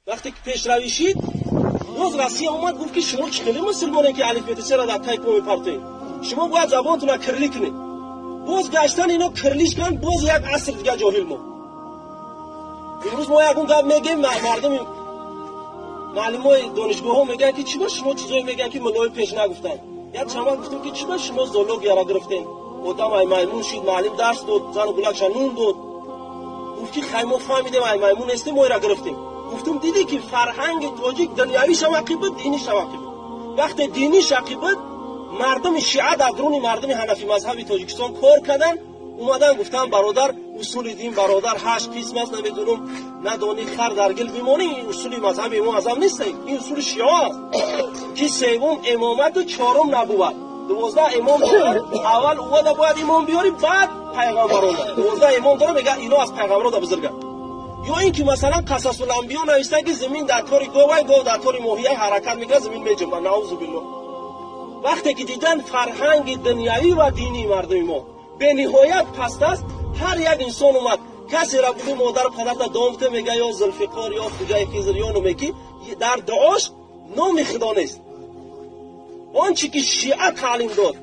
Вақте ки пешравӣ шид, боз Россия омад, гуфт, ки шумо чӣ хеле мусулмоне, ки алифбети чаро дар тай по мепартоед? Шумо бояд забонтонро кирилӣ кунед. Боз гаштан, ино кирилиш кунанд, боз як аср дига ҷоҳил мо. Имрӯз мо ягон гап мегем, мардуми муаллимои донишгоҳҳо мегӯянд, ки чӣ ба шумо чизое мегӯянд, ки муллои пеш нагуфтанд. Як чанд вақт гуфтем, ки чӣ ба шумо зоологияро гирифтем, одам ай маймун шид, муаллим дарс дод, зану гулакша нун дод. Гуфт, ки хай, мо фаҳмидем, ай маймун нестем, мо ира гирифтем. Гуфтум, дидӣ, ки фарҳанги тоҷик дунявишам ақиб буд, динишам ақиб буд. Вақте диниш ақиб буд, мардуми шиа дар дуруни мардуми ҳанафи мазҳаби Тоҷикистон кор карданд, омадан гуфтанд: бародар, усули дин, бародар, ҳашт қисм аст, намедонам, надонӣ, хар дар гил бимонӣ. Ин усули мазҳаби Имом Аъзам нест, ин усули шиа аст, ки севум имомату чорум набувват. 12 имом дорад. Аввал увода бояд имом биёрӣ, баъд пайғамбарона. 12 имом дора, мега, ино аз пайғамбарода бузурганд. Ё ин ки, масалан, Қасасул-анбиё нависта, ки замин дар тори говай, гов дар тори моҳия ҳаракат мекунад, замин меҷунбад, наузу биллоҳ. Вақте ки дидан, фарҳанги дунявӣ ва динии мардуми мо бениҳоят паст аст, ҳар як инсон омад, касеро буду модару падарта домте, мега, ё Зулфиқор, ё Хуҷаи Хизр, ё номе, ки дар дуош номи Худо нест. Он чи ки шиа таълим дод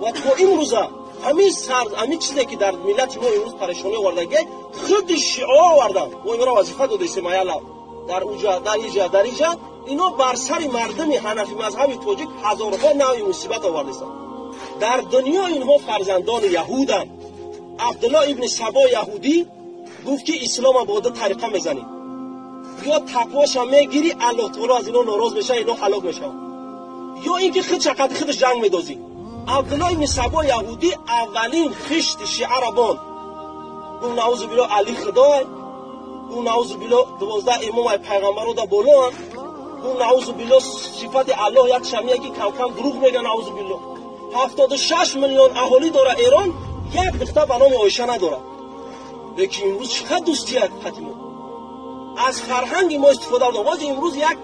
ва то имрӯза ҳамин сар, ҳамин чизе, ки дар миллати мо имрӯз парешонӣ овардагӣ, худи шиао оварданд. Мо инро вазифа додесем, аяла дар уҷа, дар иҷа, дар иҷа, ино бар сари мардуми ҳанафи мазҳаби тоҷик ҳазорҳо навъи мусибат овардесанд. Дар дунё инҳо фарзандони яҳуданд. Абдулло ибни Сабо яҳудӣ гуфт, ки ислома бо ду тариқа мезанӣ: ё тақвоша мегирӣ, Аллоҳ таоло аз ино нороз мешавад, ино ҳалок мешаванд, ё ин ки худ шақати худаш ҷанг медозӣ. Абдулло ибни Сабо яҳудӣ аввалин хишти шиаро бонд. Гуфт: наузу билло, Али худой. Гуфт: наузу билло, 12 имомай пайғамбарода болоанд. Гуфт: наузу билло, сифати Аллоҳ як шамия, ки камкам дурӯғ мега, наузу билло. 76 миллион аҳолӣ дора Эрон, як духтар ба номи Оиша надорад. Лекин имрӯз чӣ қадр дӯстия қати мо, аз фарҳанги мо истифода бурдам. Ҳозир имрӯз як